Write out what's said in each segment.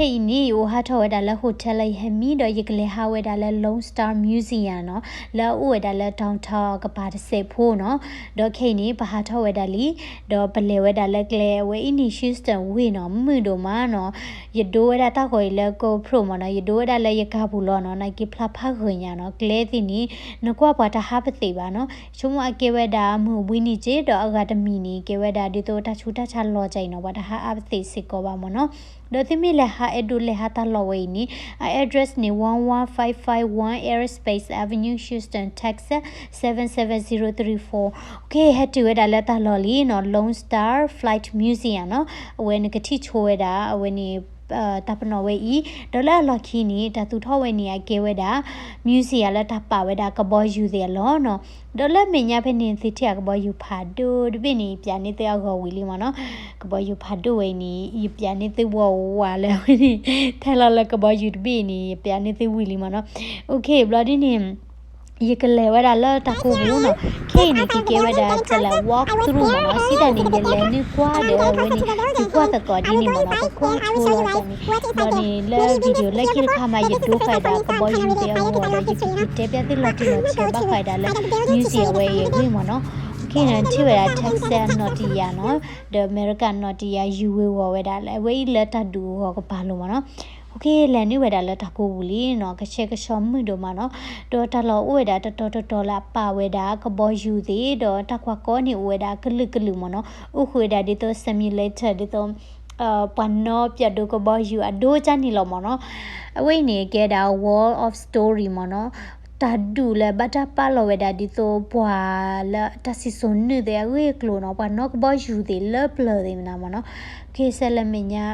ခဲအံၤန့ၣ် ယအိၣ်ဟးထီၣ်ဝဲဒၣ်လၢ hotel လၢယဟဲမံ ဒီးယကလဲၤဟးဝဲဒၣ်လၢ Lone Star Museum နီၤ, လၢအအိၣ်ဝဲဒၣ်လၢ downtown ကပၤတစဲးဖိနီၤ. ဒီးခဲအံၤန့ၣ် ပဟးထီၣ်ဝဲဒၣ်လံ, ဒီးပလဲၤဝဲဒၣ်လၢကျဲအဝဲအံၤန့ၣ် Houston ဝ့ၢ်နီၤ, မုာ်ဒိၣ်မးနီၤ. ယဒိဝဲဒၣ်တၢ်ဂီၤအံၤလၢ GoPro မ့ၢ်နီၤ, ယဒိဝဲဒၣ်လၢယကါပူၤလီၤနီၤ, နာ်က့ဖျါဖးဂၢၢ်ညါနီၤ, ကျဲသ့ၣ်န့ၣ် နကွၢ်ပှၤတဟးပသ့ၣ်ဘၣ်နီၤ. ဆိကမိၣ်အကဲဝဲဒၣ်မုၢ်ဝံၤနံၤက့ ဒီးအဂၤတမံၤန့ၣ် ကဲဝဲဒၣ်ဒ်သိးတၢ်ဆူးတၢ်ဆါလီၤကၢ်အံၤနီၤ, ပှၤတဟးအါပသ့ၣ်စ့ၢ်ကီးဘၣ်မ့ၢ်နီၤ. ဒီးသုမ့ၢ်လဲၤဟးအဲၣ်ဒိးလဲၤဟးတၢ်လီၢ်ဝဲအံၤန့ၣ် အ address န့ၣ် one one five five one Aerospace Avenue, Houston, Texas seven seven zero three four. Okay, ဟဲတုၤဝဲဒၣ်လၢတၢ်လီၢ်လံနီၤ, Lone Star Flight Museum နီၤ. အဝဲနကထံၣ်ဆိဝဲဒၣ် အဝဲန့ၣ် တၢ်ပနီၣ်ဝဲအံၤ, ဒီးလၢအလီၢ်ခံန့ၣ် တၢ်သူၣ်ထီၣ်ဝဲန့ၣ် အကဲဝဲဒၣ် museum လၢတၢ်ပာ်ဝဲဒၣ်ကဘီယူၤသ့ၣ်အလီၢ်နီၤ. ဒီးလၢမဲာ်ညါဖဲန့ၣ် သုထံၣ်အကဘီယူၤဖးဒိၣ်တဘ့ၣ်န့ၣ် ယပျးန့ၢ်သုအဂီၤဝံၤလံမ့ၢ်နီၤ. ကဘီယူၤဖးဒိၣ်ဝဲအံၤန့ၣ် ယပျးန့ၢ်သုဝီဝါလၢအဝဲန့ၣ် ထဲလီၤလၢကဘီယူၤတဘ့ၣ်အံၤန့ၣ် ယပျးန့ၢ်သုဝံၤလံမ့ၢ်နီၤ. Okay, ဘျီဒ်န့ၣ် ယကလဲၤဝဲဒၣ်လၢတၢ်ကိးပူၤနီၤ. ခဲအံၤန့ၣ် ကကဲဝဲဒၣ် တၢ်လဲၤ walk through မ့ၢ်နီၤ. စံးတၢ်န့ၣ် ယလဲၤနုာ်ကွၢ်ဒီးအဝဲန့ၣ် သုကွၢ်သကိးဒ်န့ၣ်မ့ၢ်နီၤ, ပခိၣ်ဆိလီၤကၢ်န့ၣ်. ဒီးန့ၣ် လၢ video လၢခံတခါမး ယဒိဃာ်ဒၣ်ကဘီယူၤသ့ၣ်အဂီၢ်ဒီး ယကက့ၤတဲပျးသုလီၤတံၢ်လီၤဆဲးဘၣ်ဃးဒၣ်လၢ museum အဝဲအံၤအဂ့ၢ်မ့ၢ်နီၤ. Okay, နထံၣ်ဝဲဒၣ် Texas နီၣ်တယၢ်နီၤ, ဒီးအမဲရကၤနီၣ်တယၢ် ယူၤဝ့ၤဝီၤဝဲဒၣ်လၢ အဝဲအံၤလၢတၢ်ဒုးအဂီၢ်ကပၤလိၤမ့ၢ်နီၤ. Okay, လဲၤနုာ်ဝဲဒၣ်လၢတၢ်ကိးပူၤလံနီၤ, ကဆှဲကဆှီမုာ်ဒိၣ်မးနီၤ. ဒီးတၢ်လီၢ်အိၣ်ဝဲဒၣ်တတီၤတတီၤလၢအပာ်ဝဲဒၣ်ကဘီယူၤသ့ၣ်, ဒီးတၢ်ကွၢ်ကီန့ၣ်အိၣ်ဝဲဒၣ်အကလုာ်ကလုာ်မ့ၢ်နီၤ. အိၣ်ဃုာ်ဝဲဒၣ်ဒ်သိး simulator ဒ်သိး ပှၤနီၣ်ပၠးဒိးကဘီယူၤအဒိကၢ်န့ၣ်လီၤမ့ၢ်နီၤ. အဝဲအံၤန့ၣ် ကဲဒၣ် Wall of Story မ့ၢ်နီၤ. တၢ်ဒုးလၢဘၣ်တၢ်ပာ်လီၤဝဲဒၣ်ဒ်သိးပှၤလၢတၢ်စံၣ်စိၤနုာ်သ့ၣ်အဂ့ၢ်အကျိၤနီၤ, ပှၤနီၣ်ကဘီယူၤသ့ၣ်လၢပျၢၤသ့ၣ်မ့ၢ်နီၤမ့ၢ်နီၤ. Okay, ဆဲးလၢမဲာ်ညါ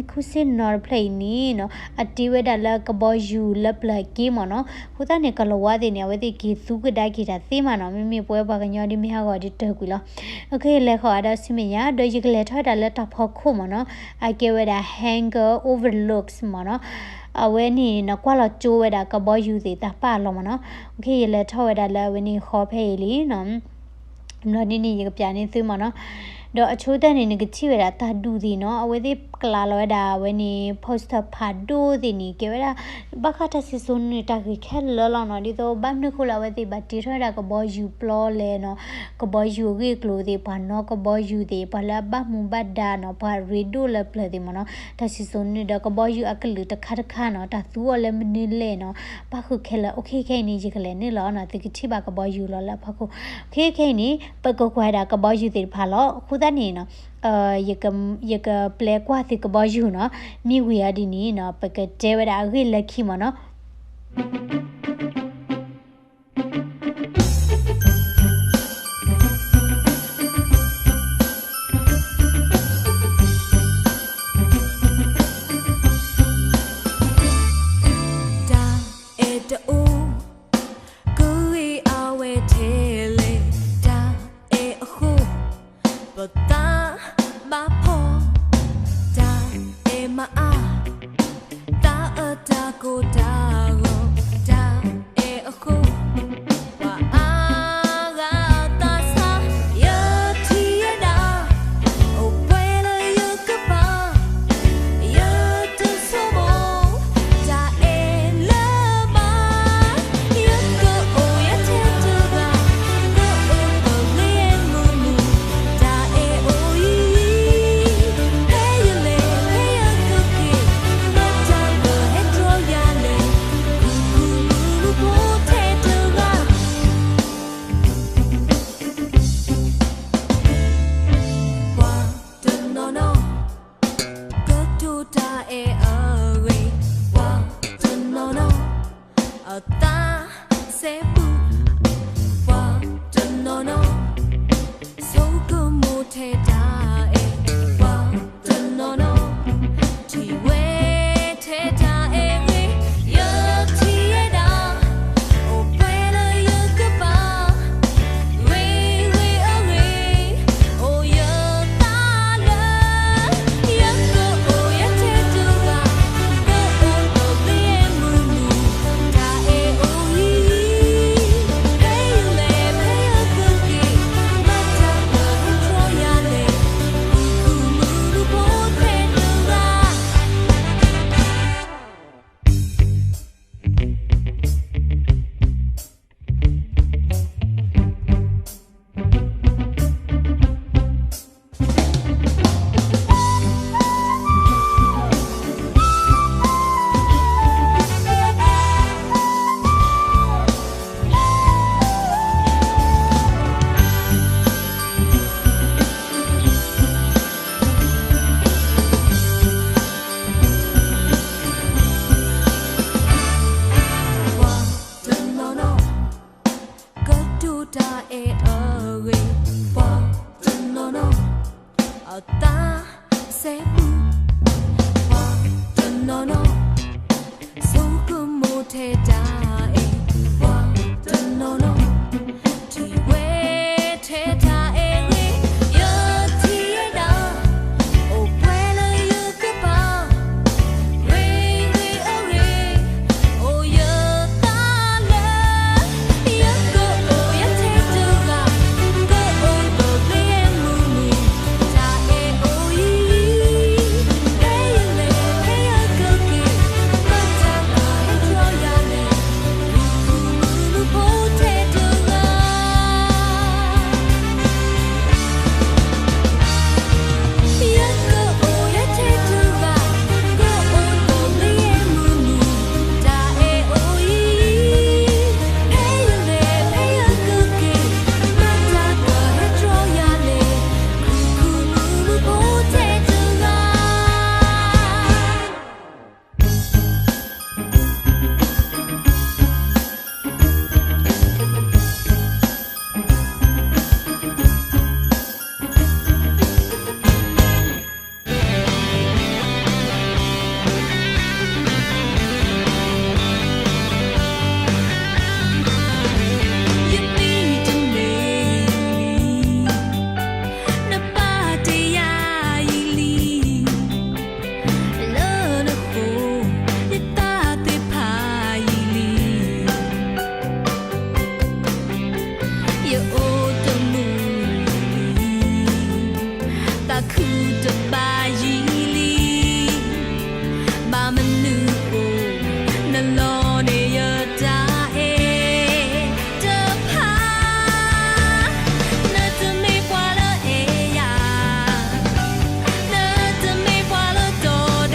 ခူၣ်ဆ့ၣ်နီၤတဖျၢၣ်အံၤန့ၣ်နီၤ, အတ့ဝဲဒၣ်လၢကဘီယူၤလၢပျၢၤက့မ့ၢ်နီၤ. အဃိသတးန့ၣ် ကလီၤဝါသ့ၣ်န့ၣ် အဝဲသ့ၣ်က့ၤသူကဒါက့ၤတၢ်သ့မးနီၤ, မ့မ့ၢ်ပဝဲပှၤကညီဒ်မ့ၢ်ဟးဂီၤဒ်တၢၢ်ကွံာ်လီၤ. Okay, လဲၤဃီၤအဒီးဆူမဲာ်ညါ ဒီးယကလဲၤထီၣ်ဝဲဒၣ်လၢတၢ်ဖီခိၣ်မ့ၢ်နီၤ, အကဲဝဲဒၣ် Hangar Overlooks မ့ၢ်နီၤ. အဝဲန့ၣ်နကွၢ်လီၤကၠိဝဲဒၣ်ကဘီယူၤသ့ၣ်တၢ်ပာ်အလီၢ်မ့ၢ်နီၤ. Okay, ယလဲၤထီၣ်ဝဲဒၣ်လၢအဝဲန့ၣ်ဃီဖဲအံၤလံနီၤ. ဘျီဒ်န့ၣ် ယကပျးန့ၢ်သုမ့ၢ်နီၤ. ဒီးအဆိကတၢၢ်န့ၣ် နကထံၣ်ဝဲဒၣ်တၢ်ဒုးသ့ၣ်နီၤ, အဝဲသ့ၣ်ကျးလီၤဝဲဒၣ်အဝဲန့ၣ် poster ဖးဒိၣ်သ့ၣ်န့ၣ် ကဲဝဲဒၣ် ဘၣ်ဃးတၢ်စံၣ်စိၤနုာ်တၢ်ဂ့ၢ်ခဲလၢာ်လီၤနီၤ. ဒ်သိးဘၣ်မနုၤဃိလၢအဝဲသ့ၣ်ဘၣ်တ့ထီၣ်ဝဲဒၣ်ကဘီယူၤပျီလဲၣ်နီၤ, ကဘီယူၤအဂ့ၢ်အကျိၤသ့ၣ်, ပှၤနီၣ်ကဘီယူၤသ့ၣ်, ပှၤလၢအဘၣ်မူဘၣ်ဒါနီၤ, ပှၤရ့ဒိၣ်လၢပျၢၤသ့ၣ်မ့ၢ်နီၤ, တၢ်စံၣ်စိၤနုာ်ဒီးကဘီယူၤအကလုာ်တခါတခါနီၤ, တၢ်သူအီၤလၢမနုၤလဲၣ်နီၤ, ပၣ်ဃုာ်ခဲလၢာ်. Okay, ခဲအံၤန့ၣ် ယကလဲၤနုာ်လီၤနီၤ, သုကထံၣ်ဘၣ်ကဘီယူၤလီၤလၢအဖီခိၣ်. Okay, ခဲအံၤန့ၣ် ပကကွၢ်ဒၣ်ကဘီယူၤသ့ၣ်တဖၣ်လီၤ. အဃိသတးန့ၣ်နီၤ ယကပျဲကွၢ်သုကဘီယူၤနီၤ, မ့ၢ်ဝံၤအီၤဒ်န့ၣ်နီၤ ပကတဲဝဲဒၣ်အဂ့ၢ်လၢခံမ့ၢ်နီၤ. တၢ်အဲၣ်တအိၣ် ကဂ့ၤအဝဲထဲလဲၣ်, တၢ်အဲၣ်အဃိ ပသးဘၣ်ဖှီၣ်, တၢ်အဲၣ်မၤအါ, သးအၢတၢ်ကိၢ်တၢ်ဂီၤ, တၢ်အဲၣ်အဃိ ပှၤအါဂၤသးဆါ, ယထံၣ်ဝဲဒၣ် အိၣ်ပှဲၤလၢယကပၤ, ယတဆိကမိၣ် တၢ်အဲၣ်လၢၤဘၣ်, ယကအိၣ်ယဲထဲတဂၤ, ကအိၣ်ပဂ့ၤမုာ်မုာ်, တၢ်အဲၣ်အိၣ်ယံၤယံၤ, ဖဲယလဲၤ ဖဲယကက့ၤ, လၢတၢ်ပၢဟဲတြီယၤလဲၣ် စဲးပူၤ, ပှၤတနီၤနီၤ ဆိကမိၣ်ထဲတၢ်အဲၣ်, ပှၤတနီၤနီၤ ထံၣ်ဝဲထဲတၢ်အဲၣ်ဂ့ၤ, ယထံၣ်ဝဲဒၣ် အိၣ်ပှဲၤလၢယကပၤ ဂ့ၤဂ့ၤအဂ့ၤ, အိၣ်ယသးလၢ ယကအိၣ်ယထဲတဂၤ, ကအိၣ်ဒီးလၢယမုၢ်နံၤ, တၢ်အဲၣ်အိၣ်ယံၤ, ဖဲယလဲၤဖဲယကက့ၤ, မတၤကဟဲတြီယၤလဲၣ်, မုၢ်မုၢ်ဖိထဲတဂၤ. ယကအိၣ်ယထဲတဂၤ, ကအိၣ်ဒီးလၢယမုၢ်နံၤ, တၢ်အဲၣ်အိၣ်ယံၤ, ဖဲယလဲၤဖဲယကက့ၤ, မတၤကဟဲတြီယၤလဲၣ်, မုၢ်မုၢ်ဖိထဲတဂၤ. ယမံတမ့ၢ်လံ, နပၢ်တယာ်ယံၤလံ, လၢနဃိ ယသးသ့ၣ်ဖးယံၤလံ. ယအိၣ်တမုာ်လံ, သးခုတဘၣ်ယံၤလံ, ဘၣ်မနုၤဃိ နလီန့ၢ်ယတၢ်အဲၣ်တဖၣ်, နတမ့ၢ်ပှၤလၢအဲၣ်ယၤ, နတမ့ၢ်ပှၤလၢတီဒီး,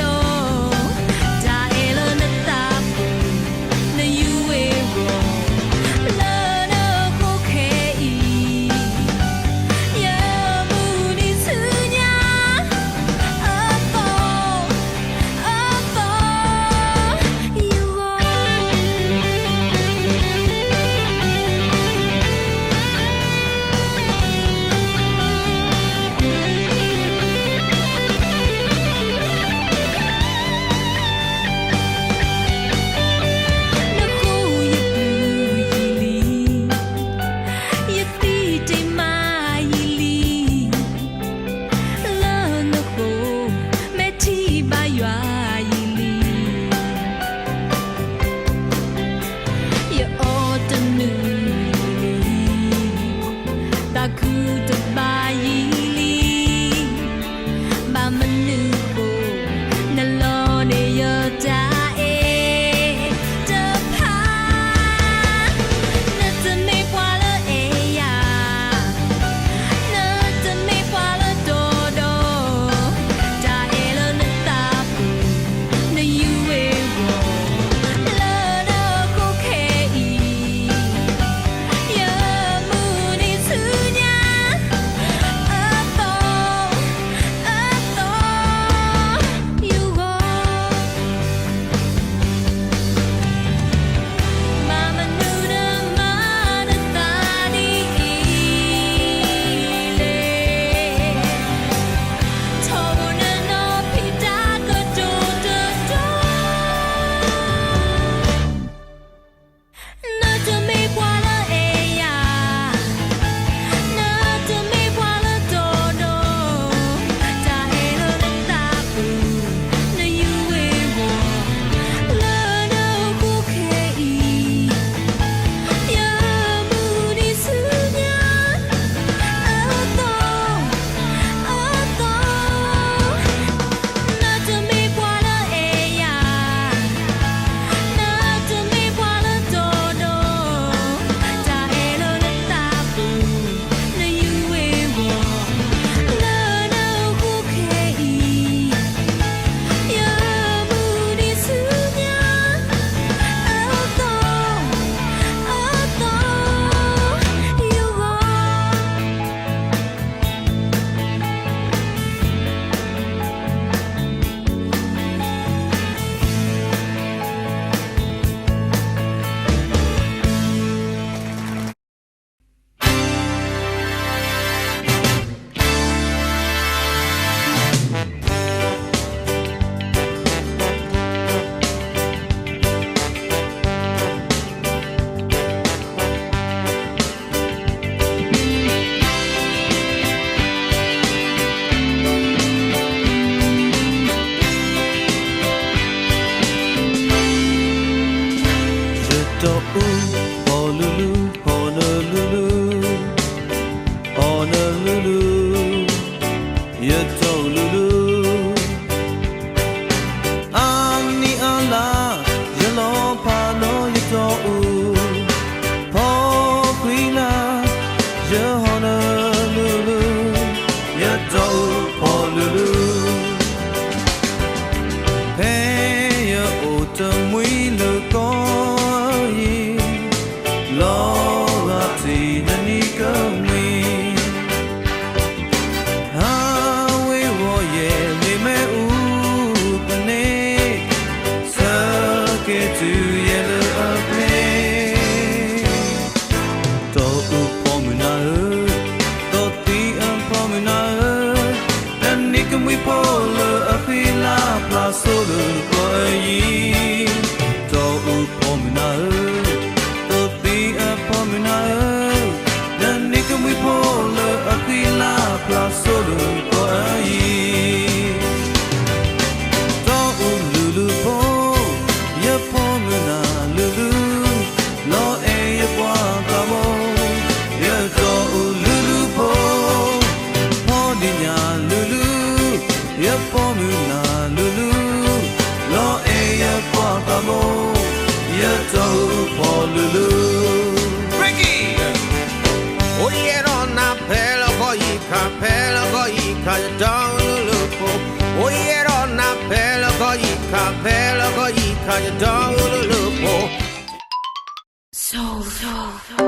တၢ်အဲၣ်လၢနသးပူၤ နယူးဝ့ၤဝီၤ လၢနဟိခဲအံၤ, ယမုၢ်နံၤဆူညါ အသီ အသီ ယဂီၢ် နဃိယပျုၤယံၤလံ, ယသံတ့ၢ်မးယံၤလံ, လၢနဃိ မဲာ်ထံဘၣ်ယွၤယံၤလံ. ယအီၣ်တနုာ်လံ, သးခုတဘၣ်ယံၤလံ, ဘၣ်မနုၤဃိ နလီန့ၢ်ယတၢ်အဲၣ်တဖၣ်, နတမ့ၢ်ပှၤလၢအဲၣ်ယၤ, နတမ့ၢ်ပှၤလၢတီဒီး, တၢ်အဲၣ်လၢနသးပူၤ နယူးဝ့ၤဝီၤ လၢနဟိခဲအံၤ, ယမုၢ်နံၤဆူညါ အသီ အသီ လူၢ်လူၢ်, ယတီၢ်အူလူၢ်လူၢ်, အါနံၣ်အါလါ ယလီၤဖးလီၤ ယတီၢ်အူဖီၣ်ဃံလၤ, ယဟီၣ်နၢလူၢ်လူၢ်, ယတီၢ်အူဖီၣ်လူၢ်လူၢ်, ဖဲယအိၣ်တမှံၤလၢကီၢ်အံၤ လီၤဂာ်ထံၣ်နနံၤကမှံၤ, ဟးဝ့ၤဝီၤယဲၢ်လံာ်မ့ၣ်အူသန့, ဆၢက့ၤတုၤယဲၢ်လၢအပျ့ၤ တီၢ်အူဖီမုၢ်နၤဧၢ, တီၢ်သံအဖီမုၢ်နၤဧၢ, နနံၤကမှံၤဖိလၢအဃံလၤဖျါစိလၢကီၢ်အယံၤ, တီၢ်အူဖီမုၢ်နၤဧၢ, တီၢ်သံအဖီမုၢ်နၤဧၢ, နနံၤကမှံၤဖိလၢအဃံလၤဖျါစိလၢကီၢ်အယံၤ တီၢ်အူလူၢ်လူၢ်ဖိ, ယဖီမုၢ်နၤလူၢ်လူၢ်, လီၤအဲၣ်ယပှၤသးဘိ, ယတီၢ်အူလူၢ်လူၢ်ဖိ, ဖီဒံးညါလူၢ်လူၢ်, ယဖီမုၢ်နၤလူၢ်လူၢ်, လီၤအဲၣ်ယပှၤသးဘိ, ယတီၢ်အူဖီလူၢ်လူၢ် အိၣ်ယဲဒီးနၤ ဖဲလၢကီၢ်အံၤခါ, ဖဲလၢကီၢ်အံၤခါ ယတီၢ်အူလူၢ်လူၢ်ဖိ, အိၣ်ယဲဒီးနၤ ဖဲလၢကီၢ်အံၤခါ, ဖဲလၢကီၢ်အံၤခါ ယတီၢ်အူလူၢ်လူၢ်ဖိ So, so.